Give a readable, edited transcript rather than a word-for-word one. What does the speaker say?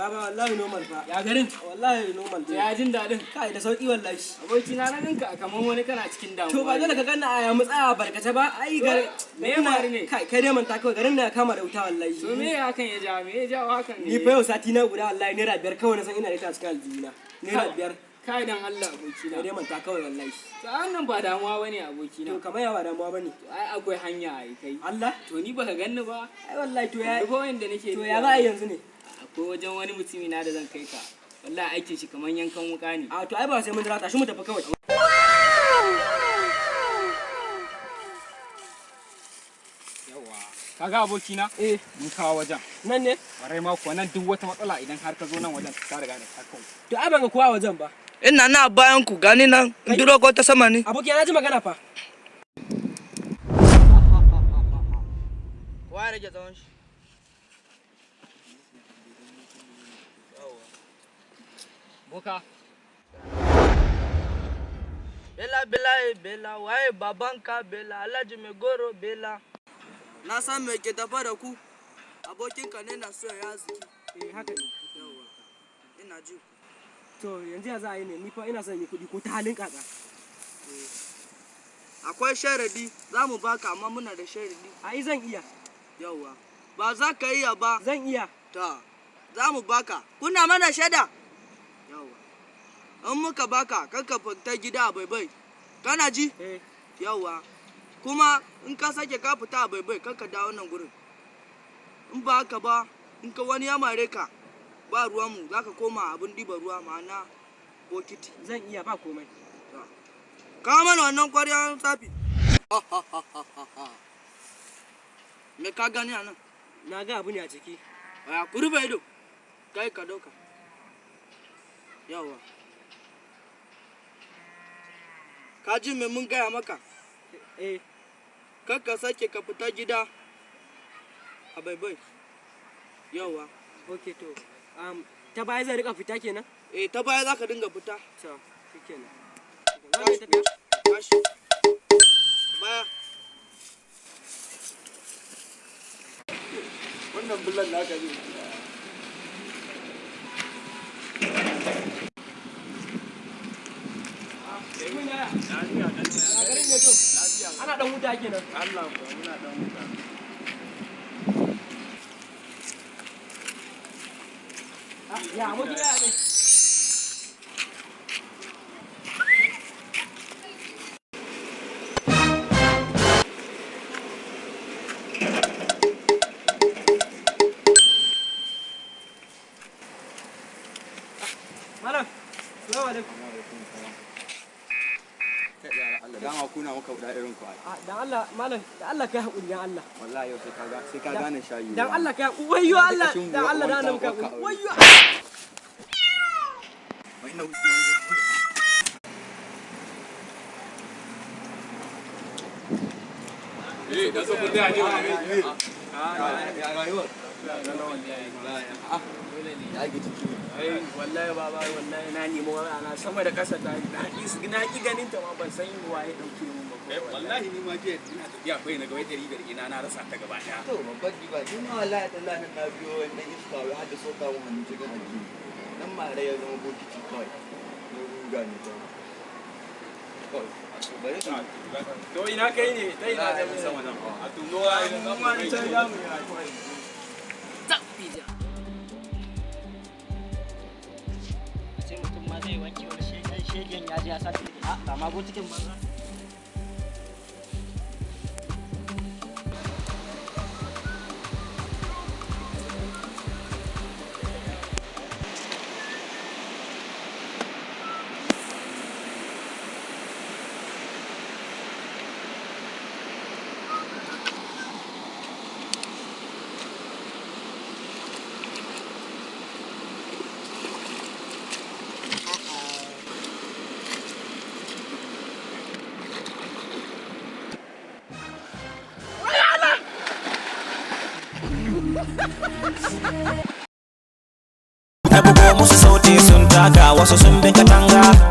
Baba, wallahi normal fa. Ya garin? Wallahi normal dai. Ya jin daɗin? Kai, da sauki wallahi. Abokina, na ganka kamar wani kana cikin damuwa. To ba dole ka ganna a ya mutsa barkace ba ai garin. Me ya faru ne? Kai, kai dai manta kawai, garin na ya kama da wuta wallahi. To me hakan ya jawo? Me ya jawo hakan ne? Ni fa yau sati na guda wallahi ₦5 kawai na san ina da ita a cikin aljihuna. ₦5. Kai, dan Allah abokina. Kai dai manta kawai wallahi. To wannan ba damuwa bane abokina. To kamar ya ba damuwa bane? To ai akwai hanya ai kai. Allah? To ni baka ganni ba. Ai wallahi to ya Duk wanda nake To ya za a yi yanzu ne? Akwai wajen wani mutumi na da zan kai ka. Wallahi aikin shi kamar yankan wuka ne. A to ai ba sai mun jira, tashi mu tafi kawai. Yawa. Kaga abokina? Eh. Mun kawo wajen. Nan ne? Warai ma kuwa, nan duk wata matsala idan har ka zo nan wajen ka riga da ka kawo. To ai ban ga kowa a wajen ba. Ina na bayan ku, gani nan in duro ko ta sama ne. Abokina, na ji magana fa. Wa rage tsawon shi? Boka. Bela bela e bela, waye babanka? Bela Alhaji mai goro bela. Na san me ke tafa da ku. Abokinka ne na so ya ziki. Eh, haka ne. Yawwa. Ina ji ku. To yanzu ya za a yi ne? Ni fa ina son yi kuɗi ko ta halin kaka. Akwai sharadi za mu baka, amma muna da sharadi. Ai zan iya. Yawwa. Ba za ka iya ba. Zan iya. Ta. Za mu baka. Kuna mana shaida? Yawwa. In muka baka, kar ka fita gida a baibai. Kana ji? Eh. Yawwa. Kuma in ka sake ka fita a baibai, kar ka dawo nan gurin. In ba haka ba, in ka wani ya mare ka, ba ruwanmu, za ka koma abin ɗiba ruwa, ma'ana bokiti. Zan iya, ba komai. Kawo mana wannan ƙwaryan tsafi. Me ka gani a nan? Na ga abu ne a ciki. Aya, ku rufe ido. Kai, ka dauka. Yawwa. Ka ji me mun gaya maka? Eh. Kar ka sake ka fita gida a baibai. Yawwa. Okay, to. Ta baya zan rika fita kenan? Eh, ta baya za ka dinga fita. To, shikenan. Za mu iya tafiya? Tashi. Baya. Wannan bullan naka ne. Ya garin ne to? Ana dan huta kenan. Allah kuwa, muna dan huta. Ah, ya aboki, ya ne? Malam, salamu alaikum. Allah, dama kuna muka guda irin ku ai. Ah, dan Allah, malam, dan Allah kai hakuri, dan Allah. Wallahi yau sai ka gane shayi. Dan Allah kai hakuri. Wayyo Allah, dan Allah, dan Allah kai hakuri. Wayyo. Wai na wuce. Eh, da so kun da ne wani. Ya rayuwar? Ya ga ciki. Ai wallahi baba, wallahi na nemi wani ana sama da kasa ta na ki ganin ta ma, ban san waye dauke mun ba. Wallahi ni ma jiya ina tafiya kai na ga wai 500 ina na rasa ta gaba daya. To babban diba, ni ma wallahi tallahi nan na biyo wani dan iska wai har da soka mun hannu cikin aljihu. Nan ma rai ya zama bokiti kawai. Na ruga ne ta. Kawai. Bari su. To ina kai ne? Ta ina Wallahi da sama nan a tuno ai mu ma can za mu yi kawai. Sai mutum ma zai wanke wani shegen ya je ya sace. A ga ma botikin banza. Na bugo musu sauti sun taka, wasu sun bi katanga.